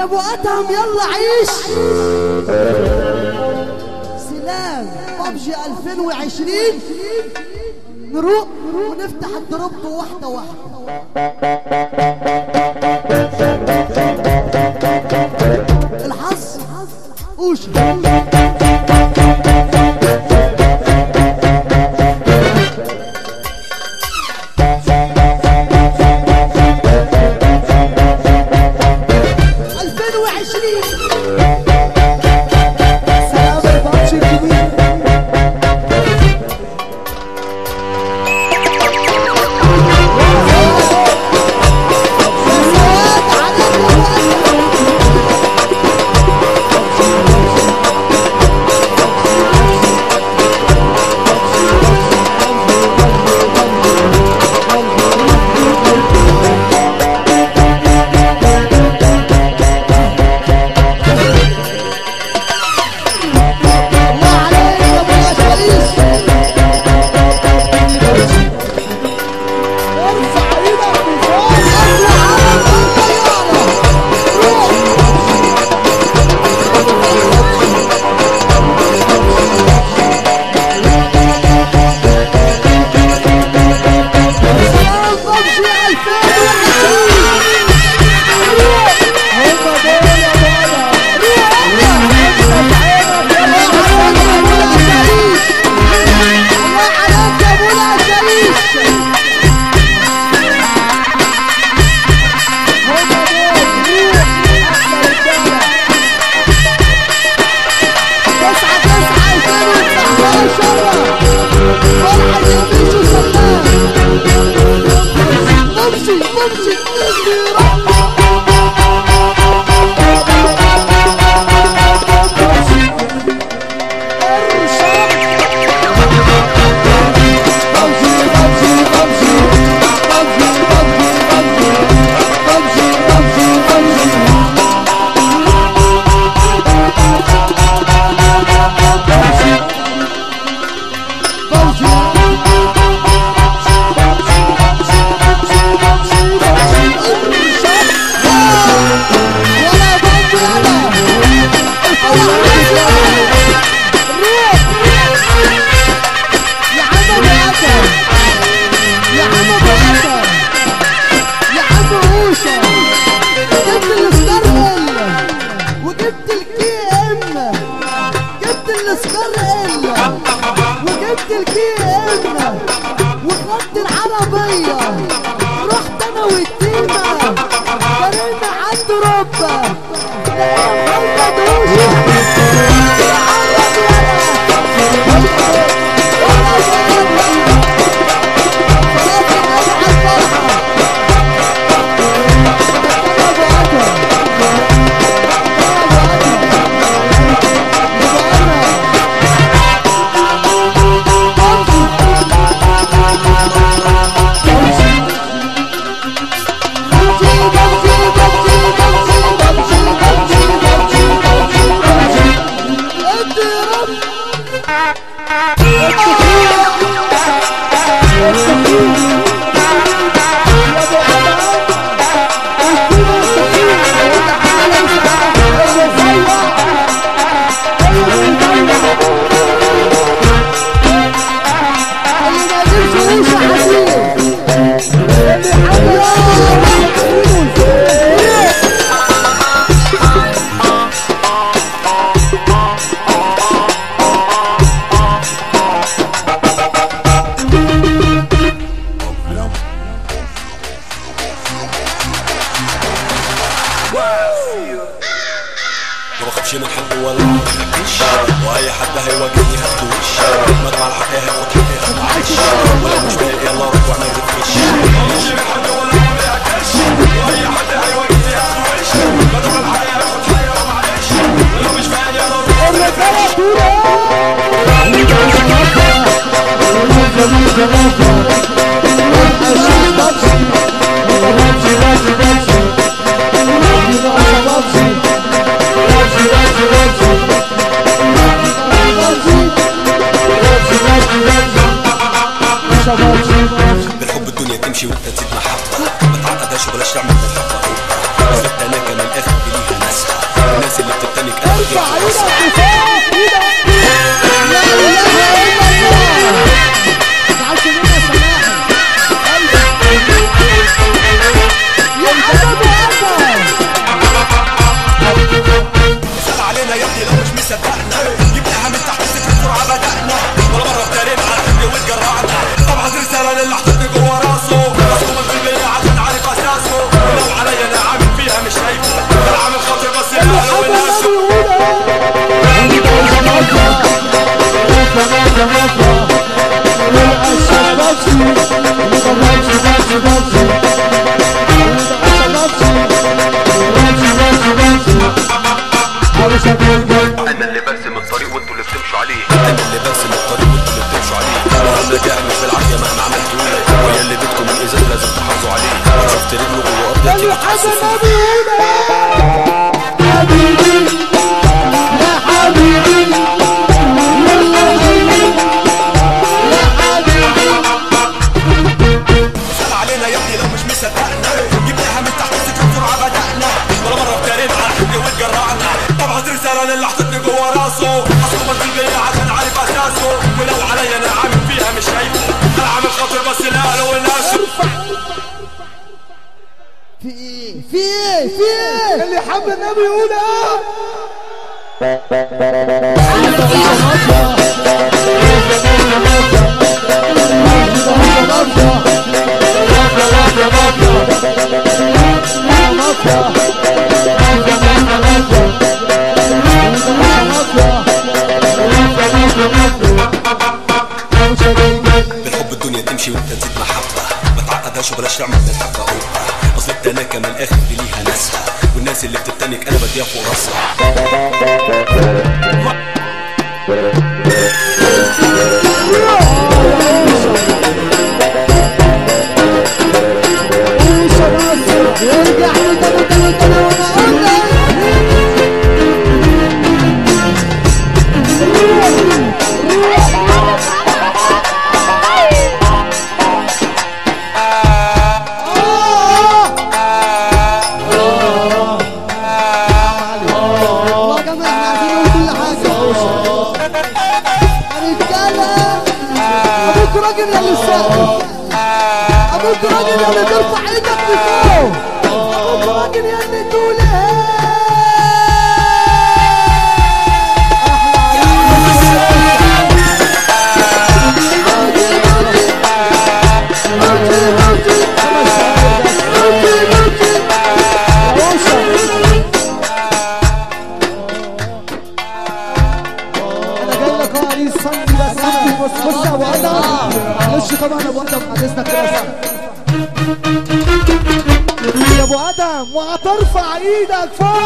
يا ابو ادهم يلا عيش. سلام ببجي 2020. نروق ونفتح الدروب واحدة واحدة. الحظ اوشا. بالحب الدنيا تمشي وانت تزيد محبة، ما تعقدهاش وبلاش تعمل محبة. بس التناكة من الاخر ليها ناس. حب النبي يقول حبيبي يا حبيبي يا حبيبي يا حبيبي. سأل علينا يا ابني لو مش مصدقنا، جبناها من تحت السكة بسرعة بدأنا، ولا مرة افترينا على حد واتجرعنا. طبعت رسالة للي حطتني جوه راسه، اصله مشغول بيا عشان عارف اساسه، ولو عليا انا عامل فيها مش شايفه، انا عامل خاطر بس لاهله وناسه. في ايه في ايه في ايه؟ اللي حب النبي يقول اه. بالحب الدنيا تمشي وانت تزيد محبة، ما تعقدهاش وبلاش تعمل بالحبة قبة، اصل التناكة من الاخر دي ليها ناسها، والناس اللي بتتنك انا بديها فوق راسها. ارجع تاني تاني تاني وانا اقول لك ابوك راجل يا اللي ترفع ايدك لفوق، ابوك راجل يا اللي تقول انا جاي لك اهو عريس صلي بس. بص يا ابو ادم، معلش طبعا ابو ادم بعد اذنك كده يا ابو ادم، وهترفع ايدك فوق.